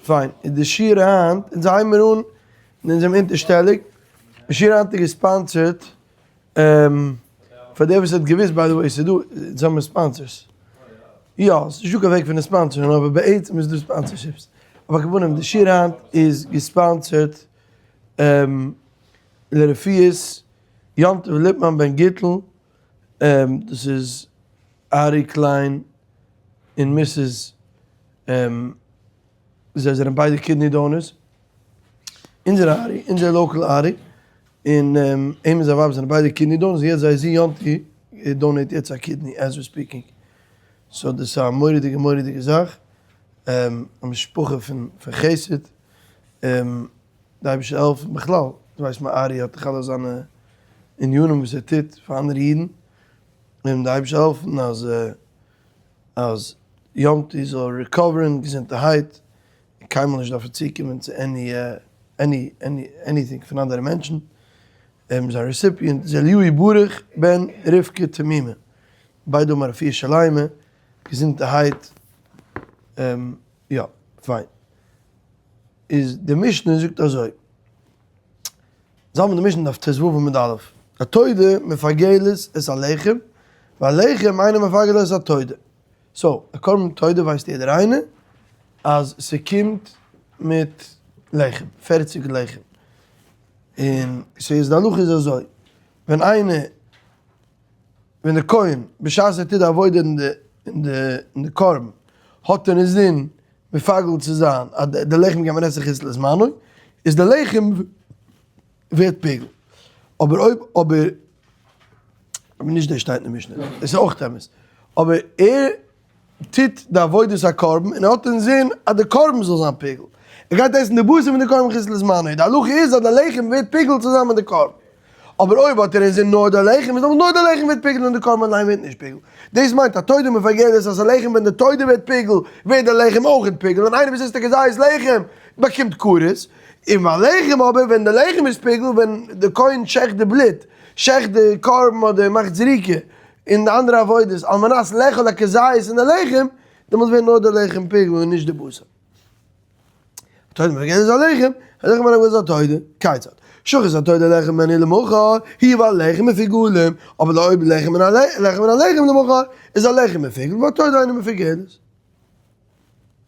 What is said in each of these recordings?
פיין, איז די שיעור היינט, אונז הייבן מיר אן, און אונז זעמיר אונטערשטעליג, די שיעור היינט איז גע sponsor ט, פאר דער וואס האט געוואוסט by the way, ס'איז דא, אונז האבן sponsors, יא, ס'איז נישטא קיין וועג פון עס sponsor ן, אבער בעצם איז דא sponsorships, אבער על כל פנים, די שיעור היינט איז גע sponsor ט לרפואת יום טוב ליפמאן בן גיטל, דאס איז ארי קליין און Mrs. זיי זענען ביידע kidney donors, אונזער ארי, אונזער local ארי, און אים און זיין ווייב זענען ביידע kidney donors, און יעצט זייער זון יונתי donate יעצט א kidney as we speaking, so דאס איז א מורא'דיגע מורא'דיגע זאך, א משפחה פון חסד, די אייבערשטער זאל העלפן, בכלל דו ווייסט מיין ארי האט דאך אלע זיינע ענינים וואס ער טוט פאר אנדערע אידן, און די אייבערשטער זאל העלפן אז אז יונתי זאל recover ן געזונטערהייט און קיינמאל נישט דארפן צוקומען צו any any any anything פון אנדערע מענטשן, און זיין recipient איז אליהו ברוך בן רבקה תמימה, ביידע האבן א רפואה שלימה, געזונטערהייט, יא פיין. איז די משנה זאגט אזוי, זאל מען די משנה דף ט"ו עמוד א', התודה מפגלת את הלחם, והלחם אינו מפגל את התודה. so, א קרבן תודה ווייסט יעדער איינער אז ס'קומט מיט לחם, פערציג לחם. און ס'איז די הלכה איז אזוי, ווען איינער, ווען די כהן בשעת ער טוט די עבודה אין די אין די קרבן האט ער אינזין מפגל צו זיין אז די לחם קען מען עסן חוץ לזמנו, איז די לחם ווערט פיגול. אבער אויב אבער, אבער נישט דאס שטייט אין די משנה, עס איז אויך אמת, אבער ער טוט די עבודת הקרבן און ער האט אינזין אז די קרבן זאל זיין פיגול, ער גייט עסן די בשר פון די קרבן חוץ לזמנו, די הלכה איז אז די לחם ווערט פיגול צוזאמען מיט די קרבן. אבער אויב האט ער אינזין נאר די לחם איז דאך נאר די לחם ווערט פיגול און די קרבן אליין ווערט נישט פיגול. דאס מיינט התודה מפגלת את הלחם ווען די תודה ווערט פיגול ווערט די לחם אויך פיגול און איינער וואס עסט א כזית לחם באקומט כרת. און והלחם אבער ווען די לחם איז פיגול ווען די כהן שעכט די בלוט שעכט די קרבן אדער מאכט זריקה און די אנדערע עבודות על מנת לאכול א כזית אין די לחם דעמאלטס ווערט נאר די לחם פיגול און נישט די בשר. התודה מפגלת את הלחם, הלחם אינו מפגל את התודה, כיצד? שחט התודה לחם ממנו למחר, הוא והלחם מפוגלים, אבער אויב לחם מן הלחם מן הלחם למחר, איז הלחם מפוגל והתודה אינה מפוגלת.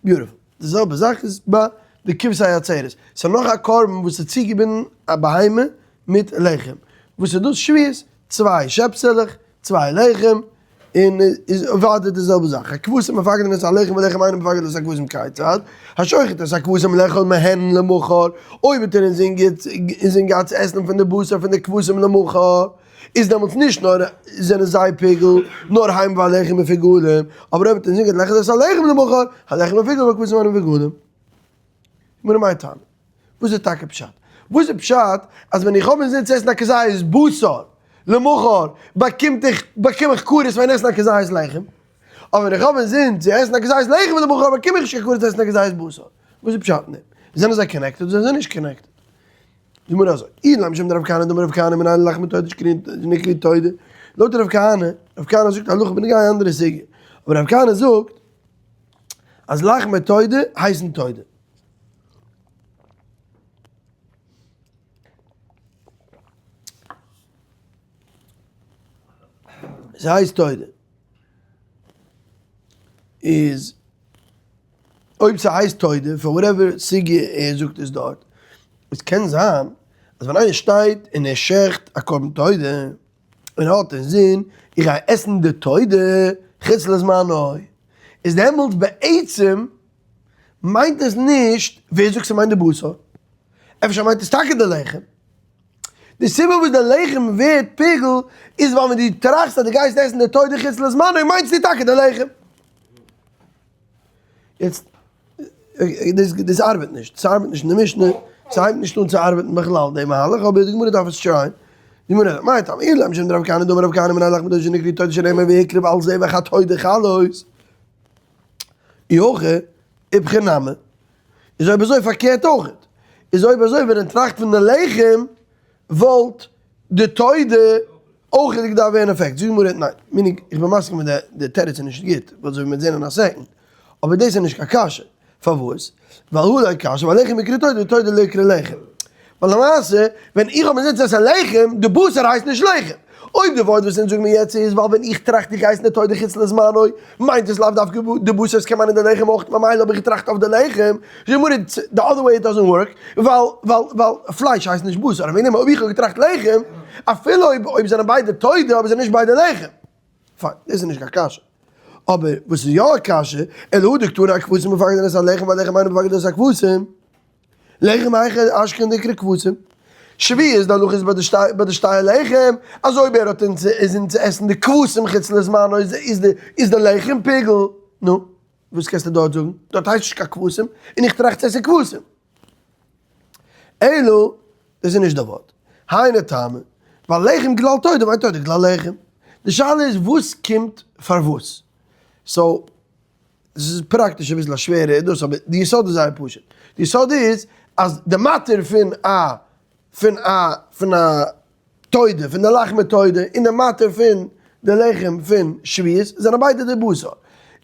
beautiful. די זעלבע זאך איז ביי די כבשי העצרת. ס'איז נאך א קרבן וואס איז צוגעבינדן א בהמה מיט לחם. וואס איז דאס? שבועות, צוויי שעפסעלעך, צוויי לחם, און איז אוודאי די זעלבע זאך, הכבשים מפגלין את הלחם ולחם אינו מפגל את הכבשים כיצד, השוחט את הכבשים לאכול מהן למחר, אויב האט ער אינזין געהאט צו עסן פון די בשר פון די כבשים למחר, איז דעמאלטס נישט נאר זענען זיי פיגול, נאר הם והלחם מפוגלים, אבער אויב האט ער אינזין געהאט לאכול את הלחם למחר, הלחם מפוגל והכבשים אינם מפוגלים. גמרא מאי טעמא? וואס איז טאקע פשט? וואס איז פשט אז ווען איך האב אינזין צו עסן א כזית בשר למחר באקומט איך באקום איך כרת פארן עסן א כזית לחם, אבער ווען איך האב אינזין צו עסן א כזית לחם למחר באקום איך נישט קיין כרת צו עסן א כזית בשר? וואס איז פשט אין דעם? זענען זיי connected אדער זענען זיי נישט connected? די גמרא אזוי, אילימא משום דרב כהנא דאמר רב כהנא מנין ללחמי תודה שנקראו תודה, לויט רב כהנא, רב כהנא זאגט הלכה בנוגע א אנדערע סוגיא, אבער רב כהנא זאגט אז לחמי תודה הייסן תודה. ס'הייסט תודה. איז אויב ס'הייסט תודה פאר whatever סוגיא ער זאגט עס דארט, עס קען זיין אז ווען איינער שטייט און ער שעכט א קרבן תודה, און האט אינזין איך גיי עסן די תודה חוץ לזמנו, איז דעמאלטס בעצם מיינט עס נישט, ווער זאגט ס'מיינט די בשר? אפשר מיינט עס טאקע די לחם? די סיבה וואס די לחם ווערט פיגול איז ווייל ווען דו טראכסט אז דו גייסט עסן די תודה חוץ לזמנו מיינסטו טאקע די לחם. יעצט דאס דאס ארבעט נישט, ס'ארבעט נישט אין די משנה, ס'הייבט נישט אן צו ארבעטן בכלל די מהלך, אבער די גמרא דארף עס try ען. די גמרא זאגט, מאי טעמא, אילימא משום דרב כהנא דאמר רב כהנא מנין ללחמי תודה שנקראו תודה שנאמר והקריב על זבח התודה חלות. אי הכי, איפכא נמי. איז אויב אזוי פארקערט אויכעט. איז אויב אזוי ווען ער טראכט פון די לחם וואלט די תודה אויך געדארפט ווערן affected. זאגט די גמרא ניין, meaning איך בין מסכים מיט די תירוץ איז נישט גוט, ווייל אזוי ווי מיר זעהן אין א second. אבער דאס איז נישט קיין קשיא. פארוואס? ווייל הא לא קשיא, ווייל לחם יקרא תודה ותודה לא יקרא לחם. ווייל למעשה, ווען איך האב אינזין צו עסן לחם, די בשר הייסט נישט לחם. אויב די ווארט וואס אונז זאגן מיר יעצט איז ווייל ווען איך טראכט איך גיי עסן די תודה חוץ לזמנו, מיינט עס לאו דווקא די בשר, עס קען מיינען די לחם אויך, ממילא האב איך געטראכט אויף די לחם, זאגט מיר די other way it doesn't work, ווייל ווייל ווייל פלייש הייסט נישט בשר, וועגן דעם אויב איך האב געטראכט לחם, אפילו אויב אויב זענען ביידע תודה אבער זענען נישט ביידע לחם. פיין, דאס איז נישט קיין קשיא. אבער וואס איז יא א קשיא, אלא הא דקתני הכבשים מפקדין את הלחם והלחם אינו מפקד את הכבשים. לחם היכי אשכחן דאיקרי כבשים. שבועות די הלכה איז ביי די שתי ביי די שתי הלחם, אז אויב ער האט אינזין צו עסן די כבשים חוץ לזמנו איז איז די איז די לחם פיגול. נו, וואס קענסטו דארט זאגן? דארט הייסט נישט קיין כבשים, און איך טראכט צו עסן כבשים. אלא, דאס איז נישט די ווארט. היינו טעמא, ווייל לחם כלל תודה ואין תודה כלל לחם. די שאלה איז וואס קומט פאר וואס. so, עס איז פראקטיש אביסל א שווערע דאס אבער די יסוד איז זייער פשוט. די יסוד איז אז די מתיר פון א פון א פון א תודה פון די לחמי תודה און די מתיר פון די לחם פון שבועות זענען ביידע די בשר.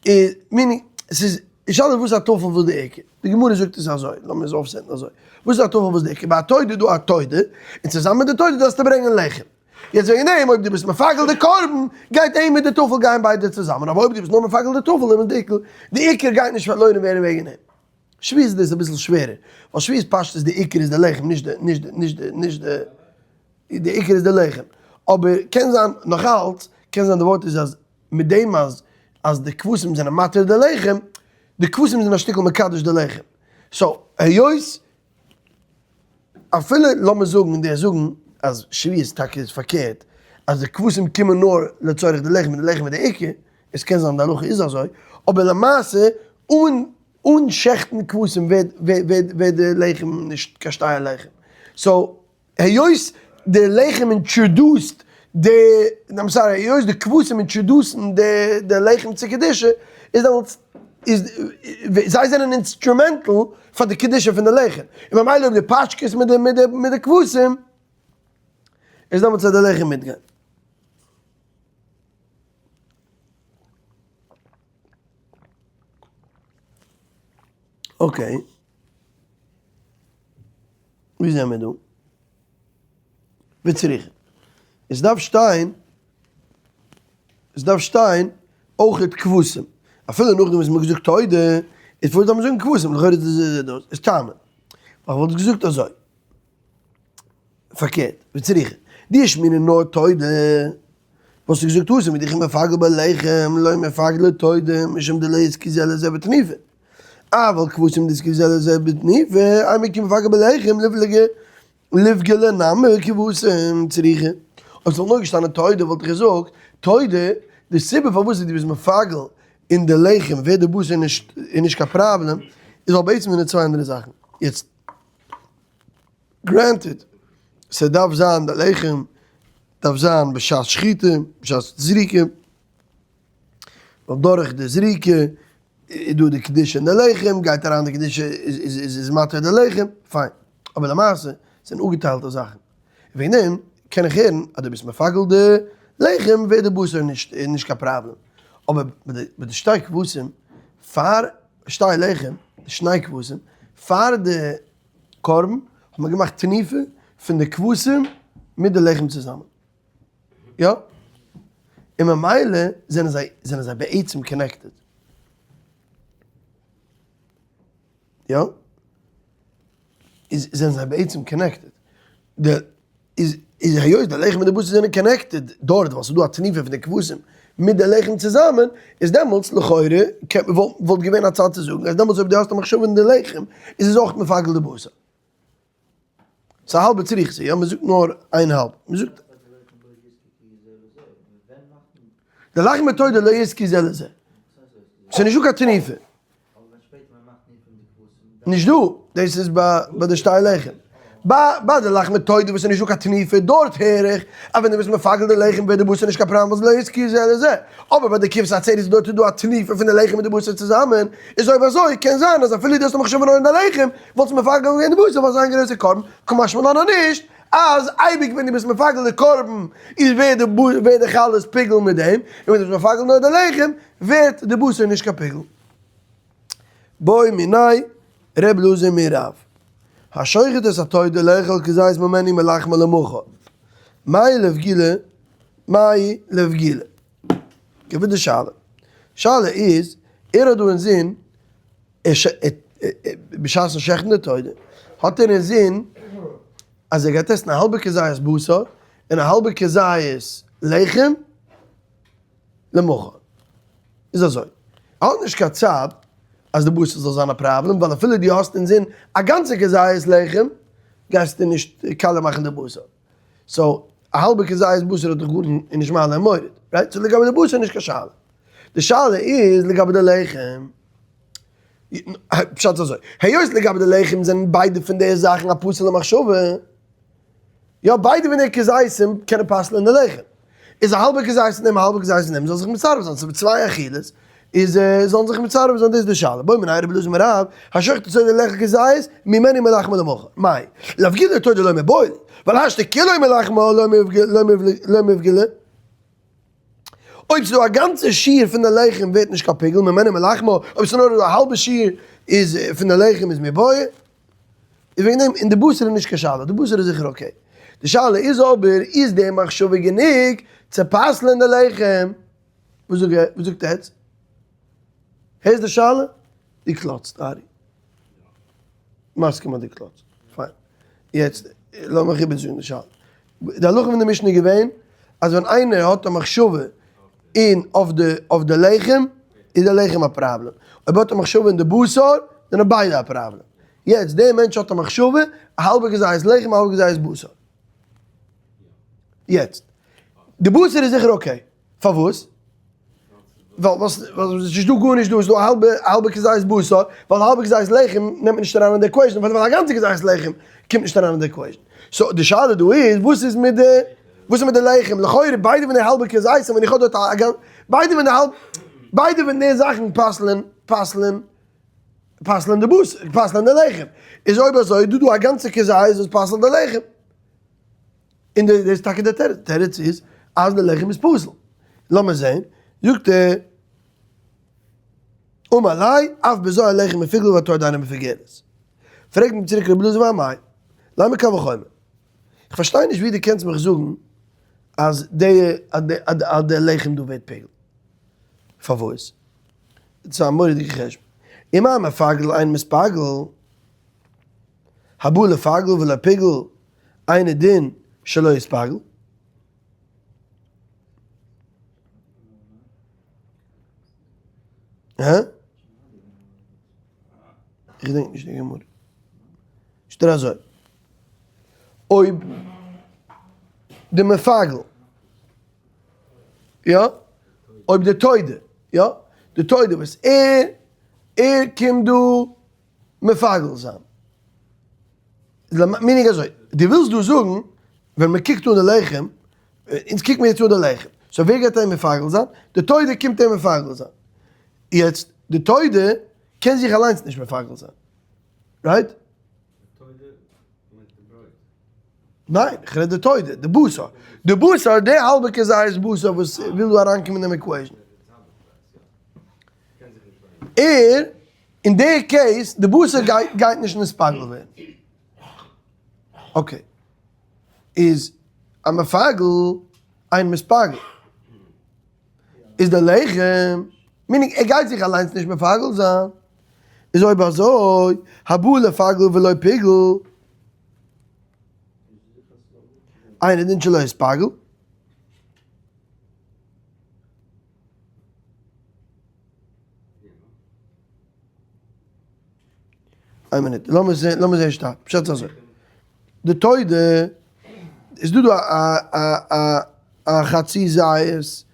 איז meaning ס'איז די שאלה איז וואס איז א טפל וואס די עיקר. די גמרא זאגט עס אזוי, לאמיר עס אויפסעטן אזוי. וואס איז א טפל וואס די עיקר? ביי א תודה איז דא א תודה, און צוזאמען מיט די תודה דארפסטו ברענגען לחם. יעצט וועגן דעם אויב דו ביסט מפגל די קרבן גייט אים מיט די טפל גייען ביידע צוזאמען, אבער אויב דו ביסט נאר מפגל די טפל איז די עיקר די עיקר גייט נישט פארלוירן ווערן וועגן דעם. שבועות איז דאס אביסל שווערער, ווייל שבועות פשט איז די עיקר איז די לחם נישט די נישט די נישט די נישט די די עיקר איז די לחם, אבער קען זיין נאך אלץ קען זיין די ווארט איז אז מיט דעם אז אז די כבשים זענען מתיר די לחם, די כבשים זענען א שטיקל מקדש די לחם, so היות אפילו לאמיר זאגן די זאגן אז שבועות טאקע איז פארקערט אז די כבשים קומען נאר לצורך די לחם און די לחם איז די עיקר, עס קען זיין די הלכה איז אזוי, אבער למעשה אן אן שעכטן כבשים ווערט ווערט ווערט די לחם נישט קיין שתי הלחם, so היות די לחם introduced די, I'm sorry, היות די כבשים introduce ן די די לחם צו קדושה, איז דעמאלטס איז זיי זענען instrumental פאר די קדושה פון די לחם, און ממילא אויב די פאטשקעס מיט די מיט די מיט די כבשים, איז דעמאלטס וועט די לחם מיטגיין. okay. ווי זענען מיר דא? וצריכא. עס דארף שטיין, עס דארף שטיין אויכעט כבשים. אפילו נאכדעם וואס מ'האט געזאגט תודה, איז פארוואס דארף מען זאגן כבשים? לכאורה איז דאס דאס איז טעמא. ווייל כ'וואלט געזאגט אזוי. פארקערט, וצריכא. דאי אשמעינן נאר תודה, וואלסטו געזאגט התם מדכי מפגל בלחם לא מפגל תודה משום דלא איתקי זה לזה בתנופה. אבל כבשים דאיתקי זה לזה בתנופה, אימא כי מפגל בלחם ליפלגי ליפגלו נמי כבשים צריכא. אויב ס'וואלט נאר געשטאנען תודה וואלט איך געזאגט תודה, די סיבה פארוואס דו ביסט מפגל אין די לחם ווערט די בשר נישט איז נישט קיין פראבלעם, איז ווייל בעצם זענען צוויי אנדערע זאכן. יעצט granted ס'דארף זיין די לחם דארף זיין בשעת שחיטה, בשעת זריקה, ווייל דורך די זריקה איז דא די קדושה אין די לחם, גייט אריין די קדושה איז מתיר די לחם, פיין. אבער למעשה זענען אפגעטיילטע זאכן. וועגן דעם קען איך הערן אז דו ביסט מפגל די לחם ווערט די בשר נישט נישט קיין פראבלעם. אבער ביי די שתי כבשים פאר שתי לחם, די שני כבשים, פאר די קרבן האט מען געמאכט תנופה פון די כבשים מיט די לחם צוזאמען. יא? און ממילא זענען זיי זענען זיי בעצם connected. יא? איז זענען זיי בעצם connected. די איז איז היות די לחם מיט די בשר זענען connected דארט ווייל ס'איז דא א תנופה פון די כבשים מיט די לחם צוזאמען, איז דעמאלטס לכאורה קען וואלט געווען א צד צו זאגן אז דעמאלטס אויב דו האסט א מחשבה אין די לחם איז עס אויך מפגל די בשר. ס'איז א האלבע צריכתא, יא? מ'זאגט נאר איין האלב. מ'זאגט. די לחמי תודה לא יזכי זה לזה. ס'איז נישטא קיין תנופה. נישט דא, דאס איז ביי די שתי לחם. ביי די לחמי תודה וואס איז נישטא קיין תנופה, דארט הער איך אז ווען דו ביסט מפגל די לחם ווערט די בשר נישט קיין פראבלעם ווייל לא יזכי זה לזה. אבער ביי די כבש עצרת דארט איז דא א תנופה פון די לחם מיט די בשר צוזאמען, איז אויב אזוי קען זיין אז אפילו דו האסט א מחשבה נאר אין די לחם, וואלטסטו מפגל געווען די בשר ווייל ס'איז איין גרויסע קרבן, קא משמע לן אז נישט, אז אייביג ווען דו ביסט מפגל די קרבן איז ווערט די ווערט די חלות פיגול מיט דעם, און ווען דו ביסט מפגל נאר די לחם ווערט די בשר נישט קיין פיגול. בעא מיניה ר' אלעזר מרב, השוחט את התודה לאכול כזית ממנו מלחמה למחר, מאי לבגילה מאי לבגילה? געווען די שאלה. שאלה איז, ער האט דא אינזין, בשעת'ן שעכטן די תודה, האט ער אינזין אז ער גייט עסן א האלבע כזית בשר און א האלבע כזית לחם למחר. איז אזוי, ער האט נישט קיין צד אז די בשר זאל זיין א פראבלעם, ווייל אפילו דו האסט אינזין א גאנצע כזית לחם, גייסטו נישט קאלע מאכן די בשר. so א האלבע כזית בשר האט דאך גארנישט איז נישט מעלה און מוריד, right? so לגבי די בשר איז נישט קיין שאלה. די שאלה איז לגבי די לחם. פשט איז אזוי, היות לגבי די לחם זענען ביידע פון די זאכן א פסול'ע מחשבה, יא ביידע פון די כזיתים קענען פסל'ען די לחם. איז א האלבע כזית פון דעם א האלבע כזית פון דעם זאל זיך מצרף זיין, ס'איז צוויי אכילות, איז זאלן זיך מצרף זיין, דאס איז די שאלה. בעא מיניה רבי אלעזר מרב, השוחט את התודה לאכול כזית, ממנו מלחמה למחר. מאי? לאפגולי תודה לא מיבעיא ליה, ווייל השתא כולו מלחמה לא מיפגלא. אויב ס'איז דא א גאנצע שיעור פון די לחם ווערט נישט קיין פיגול, ממנו מלחמה, אויב ס'איז נאר דא א האלבע שיעור איז פון די לחם איז מיבעיא. איז וועגן דעם, און די בשר איז נישט קיין שאלה, די בשר איז זיכער okay. די שאלה איז אבער, איז די מחשבה גענוג צו פסל'ען די לחם? וואס זאגט עטץ? הערסט די שאלה? דו קלאצט ארי. מסכים אז דו קלאצט. פיין. יעצט לאמיך איבערזאגן די שאלה. די הלכה פון די משנה איז געווען אז ווען איינער האט א מחשבה אין אויף די אויף די לחם איז די לחם א פראבלעם. אויב האט א מחשבה אין די בשר זענען ביידע א פראבלעם. יעצט דער מענטש האט א מחשבה א האלבע כזית לחם א האלבע כזית בשר. יעצט די בשר איז זיכער okay. פארוואס? ווייל וואס ווייל ס'איז נישט דא גארנישט דא, ס'איז דא א האלבע א האלבע כזית בשר, ווייל א האלבע כזית לחם נעמט מען נישט אריין אין די equation, ווייל א גאנצע כזית לחם קומט נישט אריין אין די equation. so די שאלה דא איז, וואס איז מיט די, וואס איז מיט די לחם? לכאורה ביידע פון די האלבע כזיתים, ווען איך האב דארט א גאנ, ביידע פון די האלב, ביידע פון די זאכן פסל'ען, פסל'ען, פסל'ען די בשר, פסל'ען די לחם. איז אויב אזוי איז דא דא א גאנצע כזית וואס פסל'ט די לחם. און דאס איז טאקע דער תירוץ, דער תירוץ איז אז די לחם איז פסול. לאמיר זען, זאגט ער, אמר ליה, אף בזו הלחם מפוגל והתודה אינה מפוגלת. פרעגט אים צוריק רבי אלעזר ואמאי, למה קל וחומר? איך פארשטיי נישט ווי דו קענסט מיך זאגן אז די אז די לחם דא ווערט פיגול. פארוואס? דאס איז א מורא'דיגע חשבון. אם המפגל אין מתפגל, הבא לפגל ולא פיגל, אינו דין שלא יתפגל. הא? איך געדענק נישט די גמרא. שטייט אזוי. אויב די מפגל, יא? אויב די תודה, יא? די תודה וואס ער, ער קומט דא מפגל זיין. meaning אזוי, דו ווילסט דא זאגן, ווען מען קוקט אן די לחם, אונז קוקן מיר יעצט אן די לחם, so ווער גייט אים מפגל זיין? די תודה קומט אים מפגל זיין. יעצט, די תודה קען זיך אליינס נישט מפגל זיין. right? ניין, איך רעד די תודה, די בשר. די בשר, די האלבע כזית בשר וואס וויל דא אריינקומען אין דעם equation. ער, אין די case, די בשר גייט גייט נישט נתפגל ווערן. okay. איז א מפגל אין מתפגל. איז די לחם, meaning ער גייט זיך אליינס נישט מפגל זיין. איז אויב אזוי, הבא לפגל ולא פיגל. אינו דין שלא יתפגל. איין מינוט, לאמיר זען, לאמיר זען שטארק, פשט איז אזוי, די תודה, איז דא דא א א א א חצי זית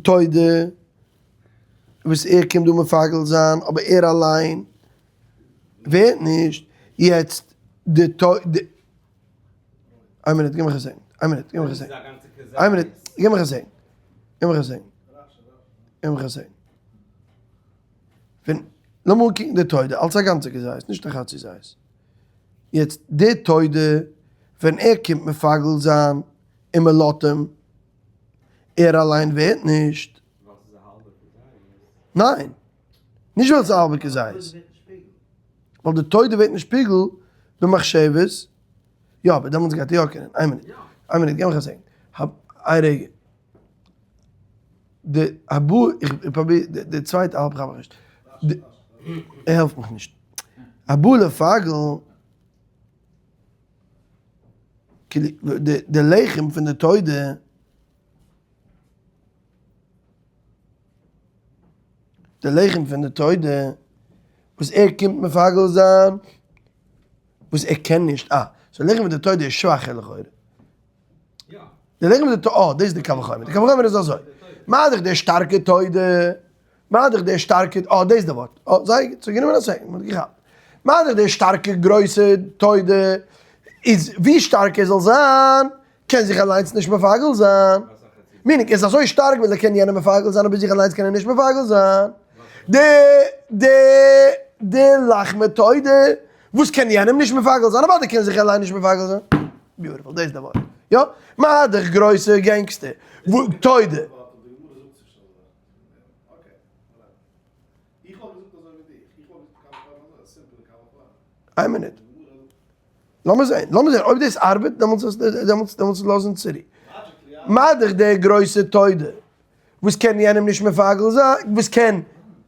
תודה, וואס ער קומט דא מפגל זיין, אבער ער אליין ווערט נישט, יעצט די תודה, איין מינוט, גיב מיך א second, איין מינוט, גיב מיך א second, איין מינוט, גיב מיך א second, גיב מיך א second, גיב מיך א second. ווען, לאמיר אנקוקן די תודה אלס א גאנצע כזית, נישט א חצי זית. יעצט די תודה, ווען ער קומט מפגל זיין און מען לאט אים, ער אליין ווערט נישט. ניין. נישט ווייל ס'איז א האלבע כזית. ווייל די תודה ווערט נישט פיגול במחשבת. יא, אבער דעמאלטס גייט ער יא קענען. איין מינוט. איין מינוט, געב מיך א second. איין רגע. די הבא, איך פרוביר, די צווייטע האלב כאפ איך נישט. ער העלפט מיך נישט. הבא לפגל, די לחם פון די תודה, די לחם פון די תודה, וואס ער קומט מפגל זיין, וואס ער קען נישט, אה, so לחם פון די תודה איז שוואכער לכאורה. די לחם פון די תודה, אה, דאס איז די קל וחומר, די קל וחומר איז אזוי, מה דאך דער שטארקע תודה, מה דאך דער שטארקע, אה, דאס איז די ווארט, אה, זייער גוט, ס'האט גענומען א second, מ'האט געכאפט. מה דאך דער שטארקע גרויסע תודה, איז ווי שטארק ער זאל זיין, קען זיך אליינס נישט מפגל זיין. meaning, ער איז אזוי שטארק ווייל ער קען יענעם מפגל זיין אבער זיך אליינס קען ער נישט מפגל זיין. די די די לחמי תודה וואס קען יענעם נישט מפגל זיין אוודאי קען זיך אליין נישט מפגל זיין. beautiful, דאס איז די ווארט. יא? מה דאך גרויסע gangster תודה. איין מינוט. לאמיר זעהן, לאמיר זעהן אויב דאס ארבעט, דעמאלטס דעמאלטס דעמאלטס לאז אונז צורו. מה דאך דער גרויסע תודה וואס קען יענעם נישט מפגל זיין, וואס קען,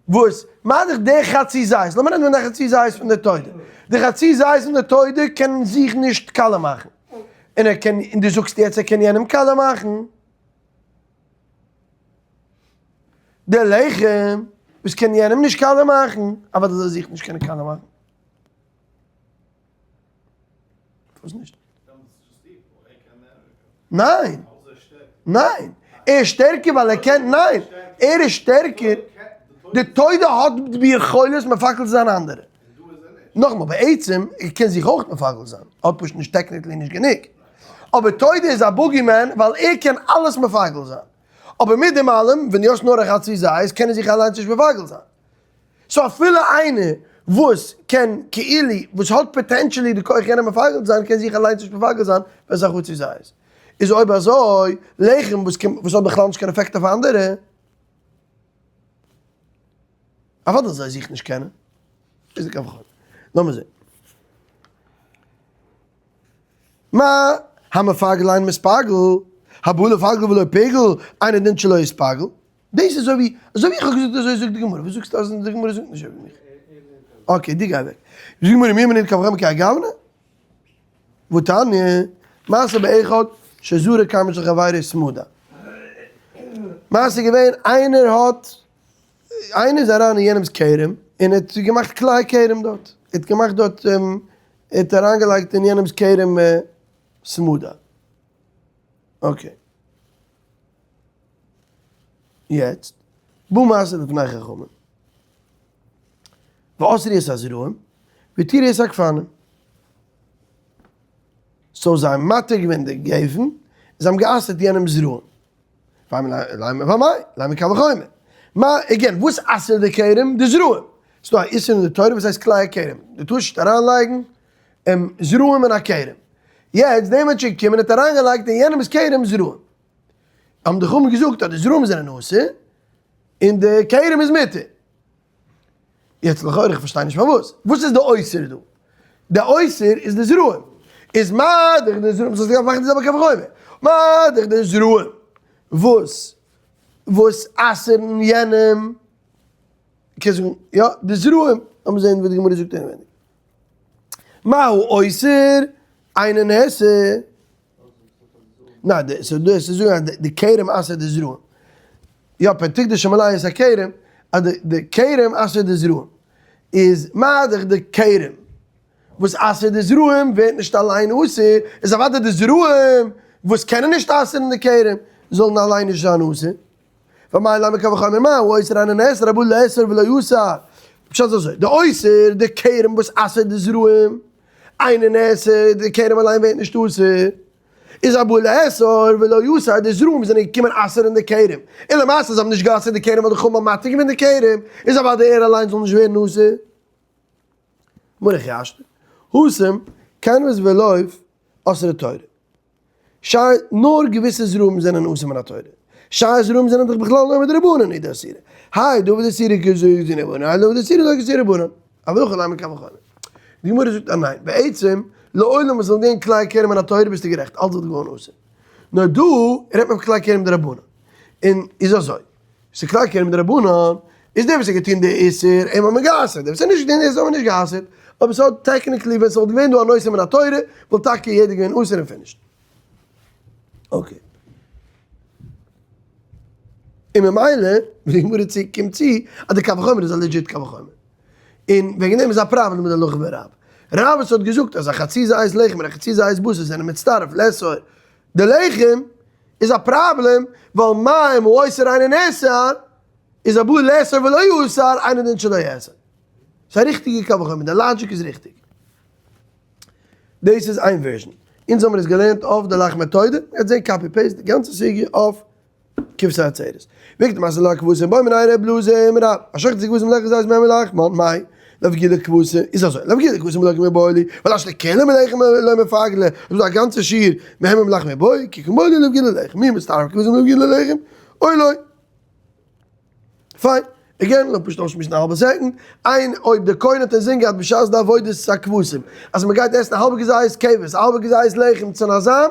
וואס, מה דאך דער חצי זית, לאמיר נעמען די חצי זית פון די תודה, די חצי זית פון די תודה קען זיך נישט קאלע מאכן, און ער קען, און דו זאגסט יעצט ער קען יענעם קאלע מאכן. דער לחם וואס קען יענעם נישט קאלע מאכן, אוודאי זאל ער זיך נישט קענען קאלע מאכן. פארוואס נישט? ניין! ניין! ער איז שטערקער ווייל ער קען, ניין! ער איז שטערקער, די תודה האט ביכולת מפקל צו זיין אנדערע. נאכאמאל, בעצם, ער קען זיך אויך מפקל זיין, האט פשוט נישט technically נישט גענוג. אבער תודה איז א bogeyman ווייל ער קען אלעס מפגל זיין. אבער מיט דעם אלעם, ווען דו האסט נאר א חצי זית, קען ער זיך אליינס נישט מפגל זיין. so אפילו איינער וואס קען כאילו, וואס האט potentially די כח יענעם מפגל זיין, קען זיך אליינס נישט מפגל זיין ווען ס'איז א חצי זית. איז אויב אזוי, לחם וואס קען, וואס האט בכלל נישט קיין עפעקט אויף אנדערע, אוודאי זאל זיי זיך נישט קענען. איז די קו החומר. לאמיר זען. מה המפגל אין מתפגל, הבא לפגל ולא פיגל, אינו דין שלא יתפגל. דאס איז אזוי ווי, אזוי ווי איך האב געזאגט אזוי זאגט די גמרא, וואס זאגסטו אז די גמרא זאגט נישט אזוי ווי מיך? okay, דו גיי אוועק. זאגט די גמרא מי מנין קל וחומר כהאי גוונא? והתניא, מעשה באחד שזרע כרמו של חברו סמדר. מעשה געווען איינער האט, איינער איז אריין אין יענעמס כרם און ער האט געמאכט כלאי כרם דארט, ער האט געמאכט דארט, ער האט אריינגעלייגט אין יענעמס כרם סמדר. okay. יעצט, בא מעשה לפני חכמים, ואסרו את הזרעים, והתירו את הגפנים. so זיי האבן מתיר געווען די גפן, און זיי האבן גע'אסר'ט יענעמ'ס זרעים. לימא קל וחומר. מה, again, וואס אסר'ט די כרם? די זרעים. ס'דא א איסור אין די תורה וואס הייסט כלאי הכרם. דו טארסט נישט אריינלייגן זרעים אין א כרם. יעצט, דער מענטש איז געקומען און האט אריינגעלייגט אין יענעמ'ס כרם זרעים. האבן די חכמים געזאגט אז די זרעים זענען אסור און די כרם איז מותר. יעצט לכאורה איך פארשטיי נישט פארוואס. וואס איז די אוסר דא? די אוסר איז די זרעים. איז מה דאך די זרעים זאלסטו גיין מאכן די זעלבע קל וחומר. מה דאך די זרעים וואס וואס אסר'ן יענעם. קענסט זאגן יא די זרעים. לאמיר זען וואס די גמרא זאגט אינעווייניג. מהו אוסר אינו נאסר. ניין, די, ס'איז דא, ס'איז דא אז די כרם אסר'ט די זרעים. יא, פן תקדש המלאה את הכרם, אז די די כרם אסר'ט די זרעים. איז מה דאך די כרם וואס אסר'ט די זרעים ווערט נישט אליין אסור, איז אוודאי די זרעים וואס קענען נישט אסר'ן די כרם זאלן אליין נישט זיין אסור. ואמאי למה קל וחומר מה הוא אוסר אינו נאסר הבא לאסור ולא אסר. פשט איז אזוי, די אוסר, די כרם וואס אסר'ט די זרעים, אינו נאסר, די כרם אליין ווערט נישט אסור, איז הבא לאסור ולא אסר, די זרעים זענען געקומען אסר'ן די כרם, און למעשה זיי האבן נישט גע'אסר'ט די כרם ווייל די חכמים האבן מתיר געווען די כרם, איז אוודאי ער אליין זאל נישט ווערן אסור. מרא חשת, התם, כנפות ולוף אסרה תורה. ש. נאר געוויסע זרעים זענען אסור מן התורה. שאר זרעים זענען דאך בכלל נאר מדרבנן איז די אסירה. האי דא וואס די אסירה כזו רבנן, האי דא וואס די אסירה לא כזו רבנן. אבל הכא נמי קל וחומר. די גמרא זאגט אז ניין, בעצם לעולם וואס זאל גיין כלאי כרם מן התורה ביסטו גערעכט, אלץ וואלט געווארן אסור. נאר דא רעדט מען פון כלאי כרם דרבנן. און איז אזוי, ס'איז כלאי כרם דרבנן, איז דער וואס האט געטון די איסור, אים האט מען גע'אסר'ט, דער וואס האט נישט געטון די איסור האט מען נישט גע'אסר'ט. אבער ס'האט technically ווען ס'וואלט געווען דא א נושא מן התורה, וואלט טאקע יעדער געווען אסור און finished. Okay. און ממילא, ווי די גמרא צו קומט צו, אז די קל וחומר איז א legit קל וחומר. און וועגן דעם איז א פראבלעם מיט די הלכה פון רב. רב וואס האט געזאגט אז א חצי זית לחם און א חצי זית בשר זענען מצטרף לאסור די לחם, איז א פראבלעם, ווייל מים הוא אוסר אינו נאסר, איז הבא לאסור ולא יאסר אינו דין שלא יאסר. ס'איז א ריכטיגע קל וחומר, די logic איז ריכטיג. דאס איז איין version. אונז האמיר עס געלערנט אויף די לחמי תודה, מ'גייט זען copy paste די גאנצע סוגיא אויף כבשי עצרת. וועגט מעשה לא הכבשים בוי מנין ר' אלעזר אמר רב, השוחט את הכבשים לחם זית מהם ולחמן מאי להפגיע לכבשים, איז אזוי, להפגיע לכבשים לא כמבוי לי, ולש לכלא מלחם לא מפגלה, איז דא א גאנצע שיעור מהם ולחמי בוי, כי כמבוי לי להפגיע ללחם, מי מצטרף כבשים להפגיע ללחם, אוי לא. פיין. again, לאמיר פשוט אויסשמועסן א האלבע second. איין, אויב דער כהן האט אינזין געהאט בשעת די עבודת הכבשים, אז מען גייט עסן א האלבע כזית כבש, א האלבע כזית לחם צונאזאם,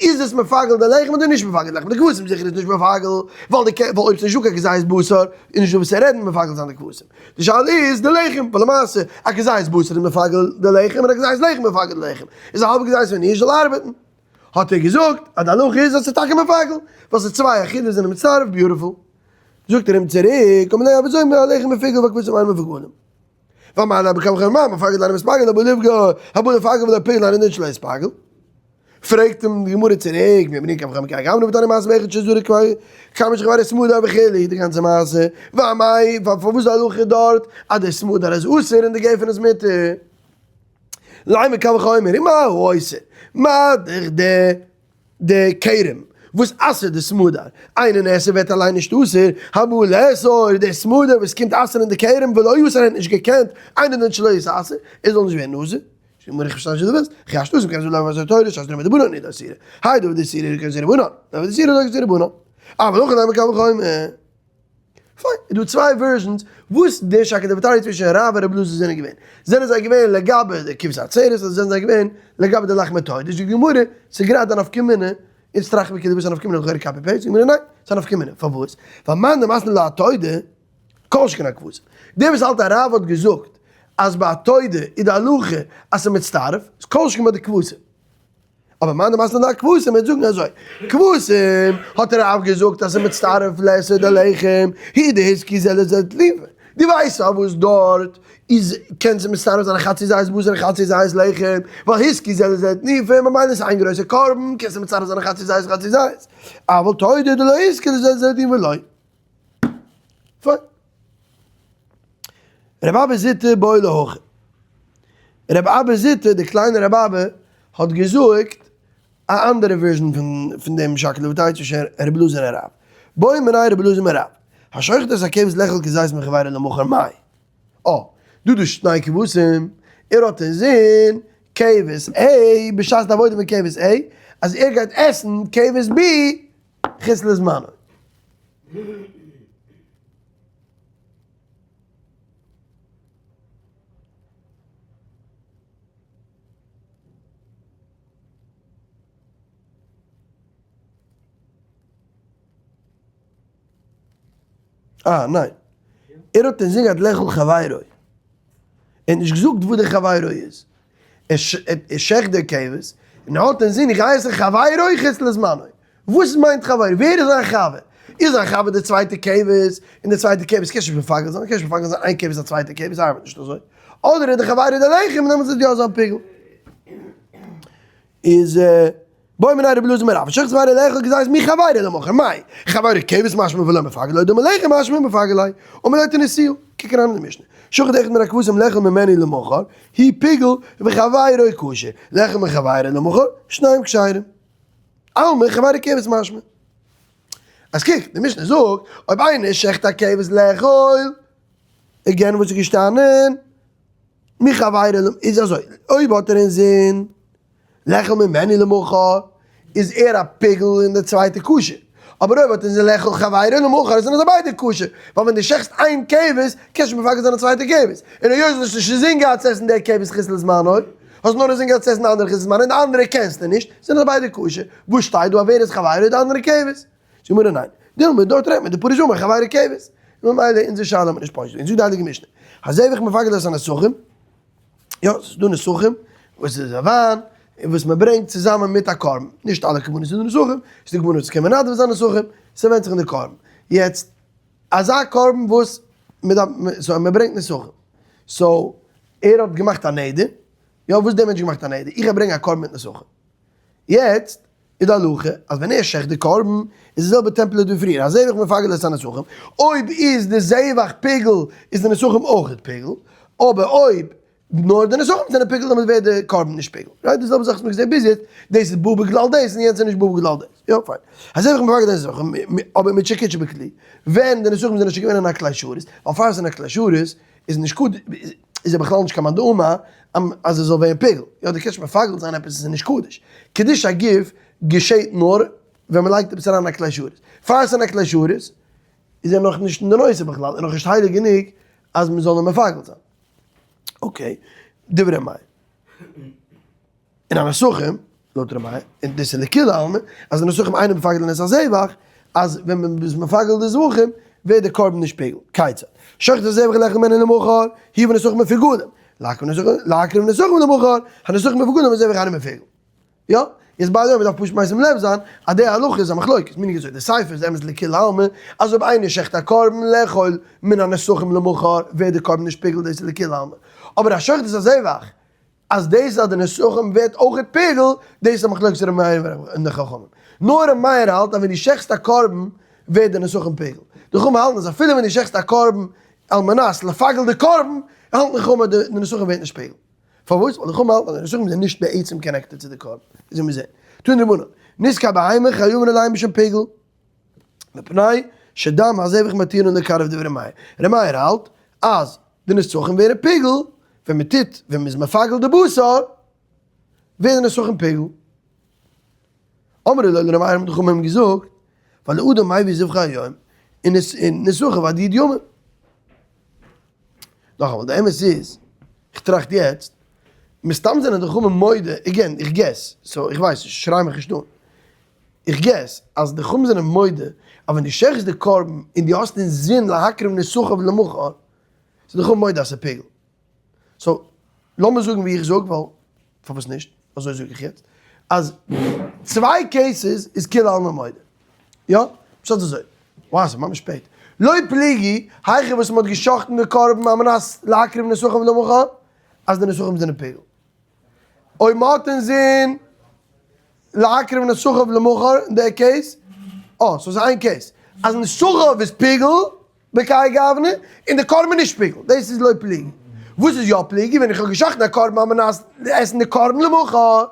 איז עס מפגל די לחם אדער נישט מפגל די לחם? די כבשים זיכער איז נישט מפגל, ווייל די ווייל אויב ס'איז נישטא קיין כזית בשר, איז נישטא וואס צו רעדן מפגל זיין די כבשים. די שאלה איז די לחם, ווייל למעשה א כזית בשר איז מפגל די לחם און א כזית לחם מפגל די לחם. איז א האלבע כזית ווען נישט זאל ארבעטן. האט ער געזאגט אז די הלכה איז אז ס'איז טאקע מפגל, ווייל ס'איז צוויי אכילות זענען מצטרף, beautiful. זאגט ער אים צוריק, אמר ליה אבער זוי מהלך מפגל והכבשים אינם מפוגלים. ואמר ליה בקו חמר מפגל אינו מתפגל הבא לפגוע הבא לפגל ולא פיגל אינו דין שלא יתפגל. פרעגט אים די גמרא צוריק, מי אמרינן קל וחומר כהאי גוונא והתניא מעשה באחד שזרק כמה שחברו סמדר וכו', די גאנצע מעשה, ואמאי, פארוואס די הלכה דארט אז די סמדר איז אסור און די גפן איז מותר? לימא קל וחומר ומה הוא עושה? מה דאך די די כרם וואס אסר'ט די סמדר, אינו נאסר ווערט אליין נישט אסור, הבא לאסור די סמדר וואס קומט אסר'ן די כרם ולא יאסר ער האט נישט געקענט, אינו דין שלא יתאסר, ער זאל נישט ווערן אסור. זאגט איך פארשטיי נישט וואס דו ווילסט, כי השתא אסור כרם זו לא אסור תורה שאסרו מדרבנן איז אסור, האי דא דאסירא כזו רבנן, דא דאסירא לא כזו רבנן, אבל הכא לימא קל וחומר. פיין, איז דא צוויי versions וואס די שקלא וטריא צווישן רב און רבי אלעזר זענען געווען. זענען זיי געווען לגבי די כבשי עצרת אדער זענען זיי געווען לגבי די לחמי תודה? זאגט די גמרא, ס'איז גראדע א נפקא מינה, איצט טראכט מען כאילו וואס איז א נפקא מינה לכאורה copy paste, זאגט די גמרא ניין, ס'איז א נפקא מינה, פארוואס? ווייל מאן דמתני לה אתודה, כל שכן אכבשים. דער וואס האלט אז רב האט געזאגט אז ביי א תודה איז די הלכה אז ס'איז מצטרף, איז כל שכן ביי די כבשים. אבער מאן דמתני לה אכבשים וועט זאגן אזוי, כבשים האט רב געזאגט אז ס'איז מצטרף לאסור די לחם, הוא דהזקי זה לזה תנופה, דו ווייסט פארוואס דארט איז קען זיך מצטרף זיין א חצי זית בשר און חצי זית לחם, ווייל הזקיל זה לזה תנופה, ממילא איז איין גרויסע קרבן קענסטו מצטרף זיין א חצי זית חצי זית, אבל תודה דלא הזקיל זה לזה תנופה לא. פיין. רבי אבא זוטא בעי להכי. רבי אבא זוטא, דער קליינער רבי אבא, האט געזאגט א אנדערע version פון דעם שקלא וטריא צווישן רבי אלעזר און רב. בעא מיניה רבי אלעזר מרב. השוחט את הכבש לאכול כזית מחבירו למחר מאי. אה, דא דא שני כבשים, ער האט אינזין כבש A בשעת די עבודה פון כבש A, אז ער גייט עסן כבש B חוץ לזמנו. אה, ניין. ער האט אינזין געהאט לאכול חברו. ער האט נישט געזאגט וואס דער חברו איז. ער שעכט דער כבש, און ער האט אינזין איך גיי עסן חברו חוץ לזמנו. וואס מיינט חברו? ווער איז זיין חבר? איז זיין חבר די צווייטע כבש, און די צווייטע כבש קענסט נישט מפגל זיין, קענסט נישט מפגל זיין איין כבש א צווייטע כבש, ארבעט נישט אזוי. אדער איז די חברו די לחם, און דעמאלטס איז יא זיין פיגול. איז בעא מיניה רבי אלעזר מרב, השוחט חברו לאכול כזית מחבירו למחר, מאי? חברו כבש משמע ולא מפגל ליה, דלמא לחם משמע ומפגל ליה. אמר ליה תניתוה, קוק אריין אין די משנה. שחט אחד מן הכבשים לאכול ממנו למחר, הוא פיגול וחבירו כשר, לאכול מחבירו למחר, שניהם כשרים. אלמא חברו כבש משמע. אז קוק, די משנה זאגט, אויב איינער שעכט א כבש לאכול, again וואס איז געשטאנען? מחבירו איז אזוי, אויב האט ער אינזין לאכול ממנו למחר, איז ער א פיגול און די צווייטע כשר. אבער אויב האט אינזין לאכול חברו למחר זענען זיי ביידע כשר, ווייל ווען דו שעכסט איין כבש קענסטו נישט מפגל זיין א צווייטע כבש, און היות דו האסט נישט אינזין געהאט צו עסן דער כבש חוץ לזמנו, האסט נאר אינזין געהאט צו עסן די אנדערע חוץ לזמנו און די אנדערע קענסטו נישט, זענען זיי ביידע כשר, וואס שטייט דא עבירת חברו די אנדערע כבש? זאגט די גמרא ניין, דילמא דארט רעדט מען דפריש אמר חברו כבש, ממילא אונזער שאלה האט מען נישט פושט געווען, זאגט די הייליגע משנה, הזבח מפגל את הנסכים, יא, ס'איז דא נסכים, וואס איז א וויין, און וואס מען ברענגט צוזאמען מיט א קרבן, נישט אלע קרבנות איז דא נסכים, ס'איז דא קרבנות וואס קען מנדב זיין נסכים, ס'ווענדט זיך אין די קרבן. יעצט, אזא קרבן וואס מען דארף, so מען ברענגט נסכים, so ער האט געמאכט א נדר, יא וואס דער מענטש האט געמאכט א נדר, איך גיי ברענגען א קרבן מיט נסכים. יעצט איז די הלכה אז ווען ער שעכט די קרבן איז די זעלבע template ווי פריער, הזבח מפגל את הנסכים, אויב איז די זבח פיגול איז די נסכים אויכעט פיגול, אבער אויב נאר די נסכים זענען פיגול דעמאלט ווערט די קרבן נישט פיגול, right? די זעלבע זאך וואס מ'האט געזען ביז יעצט, דאס איז בא בגלל דאס און יענץ איז נישט בא בגלל דאס, יא פיין. הזבח מפגל את הנסכים, אבער משקודשו בכלי, ווען די נסכים זענען שוין געווען אין א כלי שרת, ווייל פאר עס איז אין א כלי שרת איז נישט קדוש, איז ער בכלל נישט קיין מאן דאמר אז עס זאל ווערן פיגול, יא דו קענסט מפגל זיין עפעס עס איז נישט קדוש, קידוש הגוף געשעט נאר ווען מען לייגט עפעס אריין אין א כלי שרת, פאר עס איז אין א כלי שרת איז ער נאך נישט אין די נושא בכלל, ער איז נאך נישט הייליג גענוג אז מען זאל אים מפגל זיין. okay, דברי מאיר. און הנסכים, לויט ר' מאיר, און דאס איז לכולי עלמא, אז די נסכים אינם מפגלין את הזבח, אז ווען מען איז מפגל די זבחים, ווערט די קרבן נישט פיגול. כיצד? שוחט הזבח לאכול ממנו למחר, הוא ונסכים מפוגלים. להקריב נסכים למחר, הנסכים מפוגלים הזבח אינו מפוגל. יא, איז by the way, מ'דארף פשוט משים לב זיין אז די הלכה איז א מחלוקת, מיניג אזוי, די סיפא איז אמת לכולי עלמא, אז אויב איינער שעכט א קרבן לאכול מן הנסכים למחר, ווערט די קרבן נישט פיגול, דאס איז לכולי עלמא. אבער השוחט את הזבח, אז דאס אז די נסכים ווערט אויכעט פיגול, דאס איז א מחלוקת ר' מאיר און די חכמים. נאר ר' מאיר האלט אז ווען דו שעכסט א קרבן ווערט די נסכים פיגול. די חכמים האלטן אז אפילו ווען דו שעכסט א קרבן על מנת לפגל די קרבן, האלטן די חכמים אז די נסכים ווערט נישט פיגול. פארוואס? ווייל די חכמים האלטן אז די נסכים זענען נישט בעצם connected צו די קרבן. ווי מיר זעען. תנו רבנן, נסכי בהמה חייבין עליהם משום פיגול. מפני שדם הזבח מתירין לקרב דברי מאיר. ר' מאיר האלט אז די נסכים ווערן פיגול ווען מען טוט ווען מען איז מפגל די בשר ווערן די נסכים פיגול. אמרו לו לר' מאיר האבן די חכמים געזאגט ווייל אדם מביא זבחו היום און נסכיו עד י' ימים. נאכאמאל די אמת איז איך טראכט יעצט מסתם זענען די חכמים מודה, again איך guess, so איך ווייס נישט, שריי מיך נישט אן. איך guess אז די חכמים זענען מודה אז ווען דו שעכטסט די קרבן און דו האסט אינזין להקריב נסכיו למחר, זענען די חכמים מודה אז ס'איז פיגול. so לאמיר זאגן ווי איך זאג ווייל פארוואס נישט, אזוי זאג איך יעצט, אז צוויי cases איז כולי עלמא מודה. יא? פשט איז אזוי. וואו ס'איז ממש שפעט. לא פליגי, היכא וואס מ'האט געשאכטן די קרבן על מנת להקריב נסכיו למחר, אז די נסכים זענען פיגול. אויב מ'האט אינזין להקריב נסכיו למחר אין די case, אה, so ס'איז איין case, אז נסכיו איז פיגול בכהאי גוונא, און די קרבן איז נישט פיגול, דאס איז לא פליגי. וואס איז יא פליגי? ווען איך האב געשחט'ן א קרבן על מנת עסן די קרבן למחר,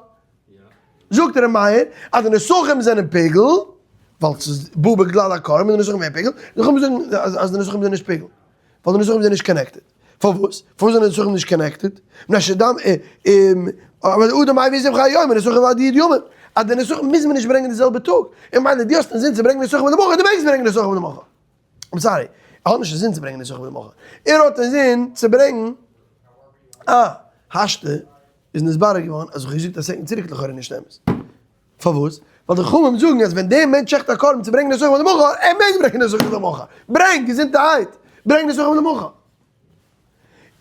זאגט ר' מאיר אז די נסכים זענען פיגול, ווייל ס'איז בא בגלל הקרבן און די נסכים ווערן פיגול, די חכמים זאגן אז די נסכים זענען נישט פיגול, ווייל די נסכים זענען נישט connected. פארוואס? פארוואס זענען די נסכים נישט connected? מפני שדם אבל אדם מביא זבחו היום ונסכיו עד י' ימים, אז די נסכים מוז מען נישט ברענגען די זעלבע טאג, און מילא דו האסט אינזין צו ברענגען נסכים למחר, דו מעגסט ברענגען נסכים למחר. I'm sorry, ער האט נישט אינזין צו ברענגען נסכים למחר, ער האט אינזין צו ברענגן א השתא איז נתברר געווארן אז איך האב געזאגט א second צוריק לכאורה נישט אמת. פארוואס? ווייל די חכמים זאגן אז ווען דער מענטש שעכט א קרבן צו ברענגען נסכים למחר, ער מעג ברענגען נסכים למחר, ברענג געזונטערהייט, ברענג נסכים למחר.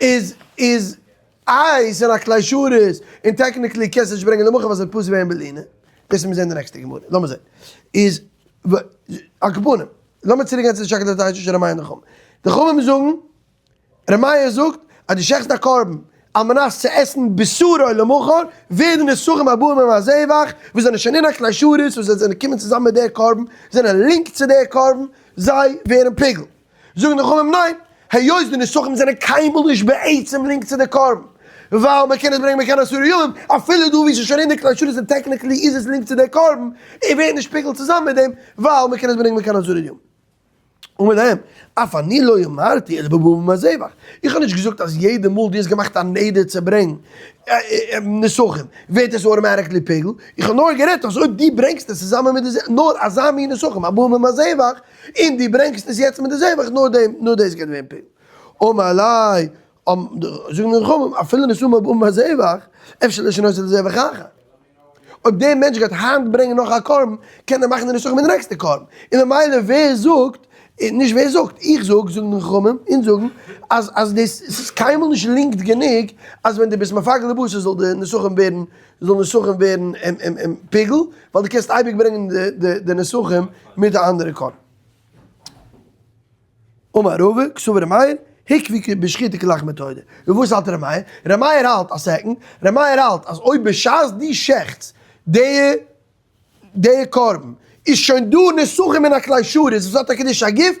איז איז איי ס'איז א כלי שרת און technically קענסטו נישט ברענגען למחר ווייל ס'וועט פסול ווערן בלינה, דאס מיר זען די נעקסטע גמרא, לאמיר זען. איז על כל פנים, לאמיר צוריק גיין צו די שקלא וטריא של ר' מאיר און די חכמים. די חכמים זאגן ר' מאיר זאגט אז דו שעכטסט א קרבן על מנת צו עסן בשרו למחר, ווערן נסכים הבאים עם הזבח, וואס זענען שוין אין א כלי שרת, וואס זיי זענען קומען צוזאמען מיט דער קרבן, זענען linked צו דער קרבן, זיי ווערן פיגול. זאגן די חכמים ניין, היות די נסכים זענען קיינמאל נישט בעצם linked צו דער קרבן, ווייל מען קען עס ברענגען מכאן עשרה ימים, אפילו דא ווי עס איז שוין אין די כלי שרת און technically איז עס linked צו דער קרבן, און ווערט נישט פיגול צוזאמען מיט דעם, ווייל מען קען עס ברענגען מכאן עשרה ימים. אמר להם, אף אני לא אמרתי אלא בבא במזבח, איך האב נישט געזאגט אז יעדע מאל דו האסט געמאכט א נדר צו ברענגן נסכים ווערט עס automatically פיגול, איך האב נאר גערעדט אז אויב דו ברענגסט עס צוזאמען מיט די זבח, נאר אזא מין נסכים הבא במזבח, און דו ברענגסט עס יעצט מיט די זבח, נאר דעם, נאר דאס גייט ווערן פיגול. אמר לי, זאגן די חכמים, אפילו נסכים הבא במזבח, אפשר לשנות לזבח אחר. אויב דער מענטש גייט היינט ברענגען נאך א קרבן, קען ער מאכן די נסכים מיט די נעקסטע קרבן. און ממילא ווער זאגט, נישט ווער זאגט, איך זאג, זאגן די חכמים, אונז זאגן, אז אז דאס ס'איז קיינמאל נישט linked גענוג אז ווען דו ביסט מפגל די בשר זאל די נסכים ווערן, זאל נסכים ווערן פיגול, ווייל דו קענסט אייביג ברענגען די די נסכים מיט די אנדערע קרבן. אמר רבא, קסבר ר' מאיר, הוקפו בשחיטה כלחמי תודה. און וואס האלט ר' מאיר? ר' מאיר האלט, א second, ר' מאיר האלט אז אויב בשעת דו שעכטסט די די קרבן איז שוין דא נסכים אין א כלי שרת וואס האט א קדושת הגוף,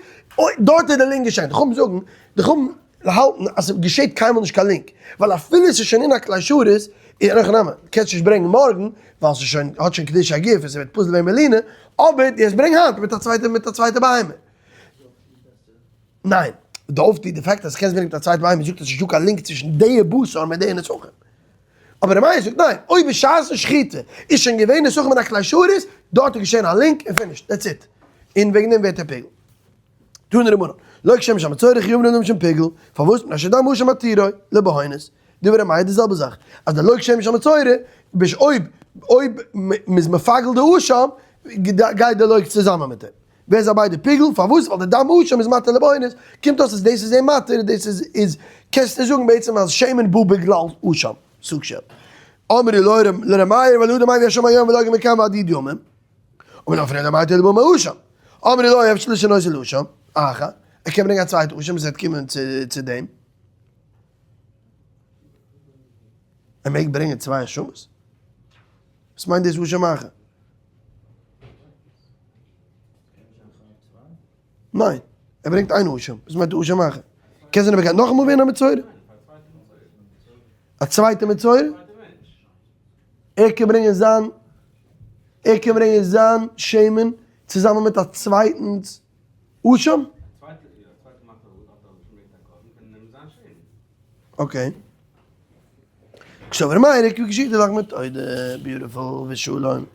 דארט איז די לינק געשען. די חכמים זאגן, די חכמים האלטן אז ס'געשעט קיינמאל נישט קיין לינק, ווייל אפילו ס'איז שוין אין א כלי שרת, אין הכי נמי, קענסט נישט ברענגן מארגן, ווייל ס'איז שוין, האט שוין קדושת הגוף און ס'וועט פסול ווערן בלינה, אבער דו וועסט ברענגן היינט מיט א צווייטע מיט א צווייטע בהמה. ניין, די אויפטו, די fact אז קענסט ברענגען מיט א צווייטע בהמה זאגט אז ס'נישטא קיין לינק צווישן די בשר מיט די נסכים. אבער ר' מאיר זאגט ניין, אויב בשעת'ן שחיטה איז שוין געווען נסכים אין א כלי שרת, דארט איז געשען א לינק און finished, that's it. און וועגן דעם ווערט ער פיגול. תנו רבנן, לוקה שמן המצורע חייבין אדם משום פיגול, פארוואס? מפני שדם האשם מתירו לבהונות. דברי ר' מאיר די זעלבע זאך, אז די לוקה שמן המצורע, בש אויב אויב מ'איז מפגל די אשם, גייט די לוקה צוזאמען מיט אים. ווער איז אביי די פיגול? פארוואס? ווייל די דם האשם איז מתיר לבהונות, קומט אויס אז דאס איז אים מתיר, דאס איז איז קענסט נישט זאגן בעצם אז שמן בא בגלל אשם, סוג של. אמרי לו לר' מאיר ולאדם מביא אשם היום ולא מכאן ועד י' ימים. אמר לו פרעגט אביי תלוי במה אשם. אמרי לו אפשר לשנות לאשם, אחא, ער קען ברענגען א צווייטע אשם עס וועט קומען צו דעם. ער מעג ברענגען צוויי אשמות? וואס מיינט דאס אשם אחר? ניין, ער ברענגט איין אשם, וואס מיינט אשם אחר? קען זיין ער גייט נאכאמאל ווערן א מצורע? א צווייטע מצורע? ער קען ברענגען זיין, ער קען ברענגען זיין שמן צוזאמען מיט א צווייטנס אשם? okay. קסבר מאיר, איך געשיקט די זאך מיט אוי די beautiful ושלום.